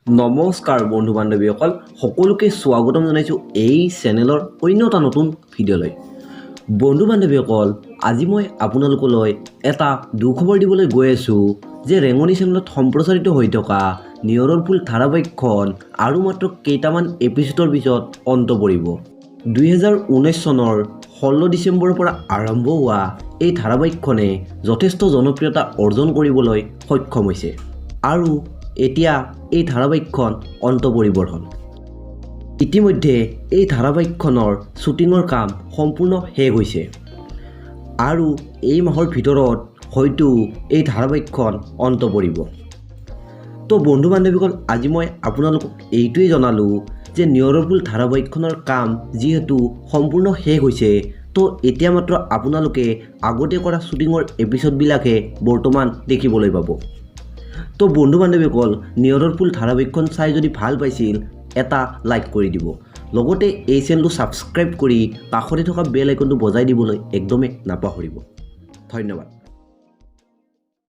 নমস্কাৰ বন্ধু বান্ধৱীসকল, সকলোকে স্বাগতম জনাইছোঁ এই চেনেলৰ অন্য এটা নতুন ভিডিঅ'লৈ। বন্ধু বান্ধৱীসকল, আজি মই আপোনালোকলৈ এটা দুখবৰ দিবলৈ গৈ আছোঁ যে ৰেঙনি চেনেলত সম্প্ৰচাৰিত হৈ থকা নিয়ৰৰ ফুল ধাৰাবাহিকখন আৰু মাত্ৰ কেইটামান এপিছ'ডৰ পিছত অন্ত পৰিব। 2019 চনৰ 16 ডিচেম্বৰৰ পৰা আৰম্ভ হোৱা এই ধাৰাবাহিকখনে যথেষ্ট জনপ্ৰিয়তা অৰ্জন কৰিবলৈ সক্ষম হৈছে আৰু এতিয়া এই ধাৰাবাহিকখন অন্ত পৰিবৰ হ'ল। ইতিমধ্যে এই ধাৰাবাহিকখনৰ শ্বুটিঙৰ কাম সম্পূৰ্ণ শেষ হৈছে আৰু এই মাহৰ ভিতৰত হয়তো এই ধাৰাবাহিকখন অন্ত পৰিব। তো বন্ধু বান্ধৱীসকল, আজি মই আপোনালোকক এইটোৱেই জনালোঁ যে নিয়ৰৰ ফুল ধাৰাবাহিকখনৰ কাম যিহেতু সম্পূৰ্ণ শেষ হৈছে, তো এতিয়া মাত্ৰ আপোনালোকে আগতে কৰা শ্বুটিঙৰ এপিছ'ডবিলাকহে বৰ্তমান দেখিবলৈ পাব। তো বন্ধু বান্ধৱীসকল, নিয়ৰৰ ফুল ধাৰাবাহিকখন চাই যদি ভাল পাইছিল, এটা লাইক কৰি দিব। লগতে এই চেনেলটো ছাবস্ক্ৰাইব কৰি কাষতে থকা বেল আইকনটো বজাই দিবলৈ একদমেই নাপাহৰিব। ধন্যবাদ।